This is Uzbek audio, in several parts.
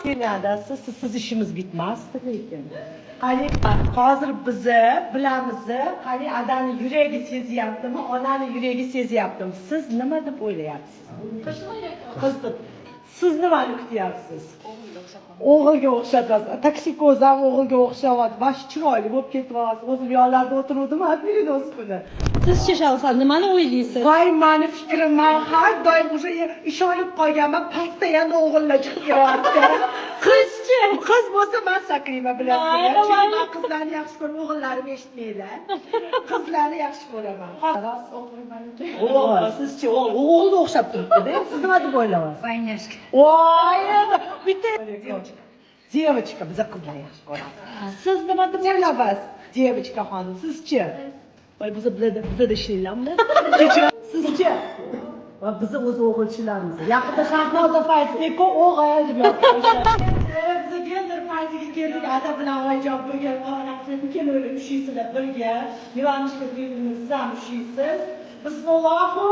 Adasi, sizsiz ishimiz bitmasdi lekin. Qani, hozir bizni bilamiz, qani adani yuragi sezyaptimi, onani yuragi sezyaptimi? Siz nima deb o'ylayapsiz? Qiz deb. Siz nimani kutyapsiz? O'g'ilga o'xshatasiz. Toksikoz ham o'g'ilga o'xshatyapti. Bosh chiroyli bo'lib ketyapti. O'zim yonlarida o'tiruvdim, Perinoz kuni. Sizchi, Shahzod, nimani o'ylaysiz? Voy, mani fikrim, man har doim уже ishonib qolganman, постоянно o'g'illar chiqib kelyapti. Qizchi? Qiz bo'lsa man sakrayman, bilasizmi? Mayli, Chunki mayli. man qizlarni yaxshi ko'raman, o'g'illarimni eshitmanglar. Qizlarni yaxshi ko'raman. Rost, o'g'il manimcha. O'g'il, sizchi o'g'il, o'g'ilga o'xshab turibdi-da. Siz nima deb o'ylayapsiz? Vayняшка. Voy, bitta девочка. Девочка, biza qizlarni yaxshi ko'ramiz. Siz nima deb o'ylayapsiz? Девочка xonim, sizchi? Voy, biza bizada bizada ishlaymizmi? Sizchi? Va biza o'z o'g'ilchilarimiz. Yaqinda Shahnoza Fayzbeko o'g'il deb yozdi. Biza gender fayziga keldik. Ada bilan oyijon birga ikkalovlar ushlaysizlar birga. Milanushka siz ham ushlaysiz. Bismillohu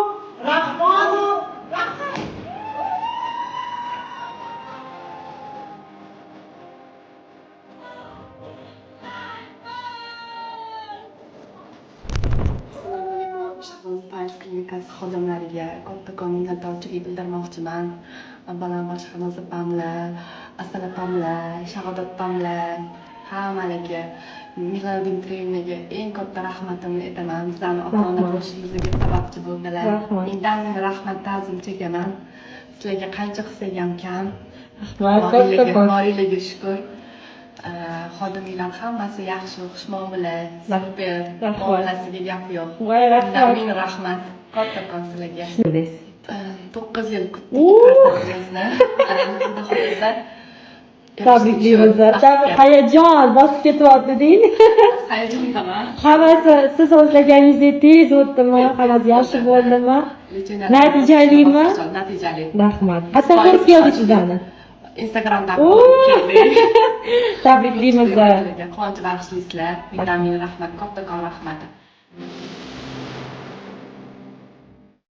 rahmonir rahim. Assalomu alaykum. Shahnoza Fayz klinikasi xodimlariga kattakon minnatdorchilik bildirmoqchiman. Avvalambor Shahnoza opamlar, Asal opamlar, Shahodat opamlar, hammaligi, Milana Dmitriyevnaga eng katta rahmatimni aytaman. Bizlarni ota-ona bo'lishimizga sababchi bo'ldilar. Rahmat. Mingdan ming rahmat, ta'zim chekaman. Sizlarga qancha qilsak ham kam. Rahmat, kattakon. Boringlarga shukur. Xodimlar hammasi yaxshi, xushmuomala, super, Rahmat. Muomalasiga gap yo'q. Voy, rahmat. Ming rahmat kattakon sizlarga. 9 yil kutdik farzandimizni. Xudo xohlasa. Tabriklaymiz. Hayajon bosib ketyapti deng. Hayajondaman. Hammasi siz o'ylaganingizdek tez o'tdimi? Hammasi yaxshi bo'ldimi? Лечение Natijalimi? Natijali. Rahmat. Qachon ko'rib keldik sizlarni? Instagramdan Oo. ko'rib keldik. Tabriklaymiz. Quvonch bag'ishlaysizlar. Mingdan ming rahmat, kattakon rahmat.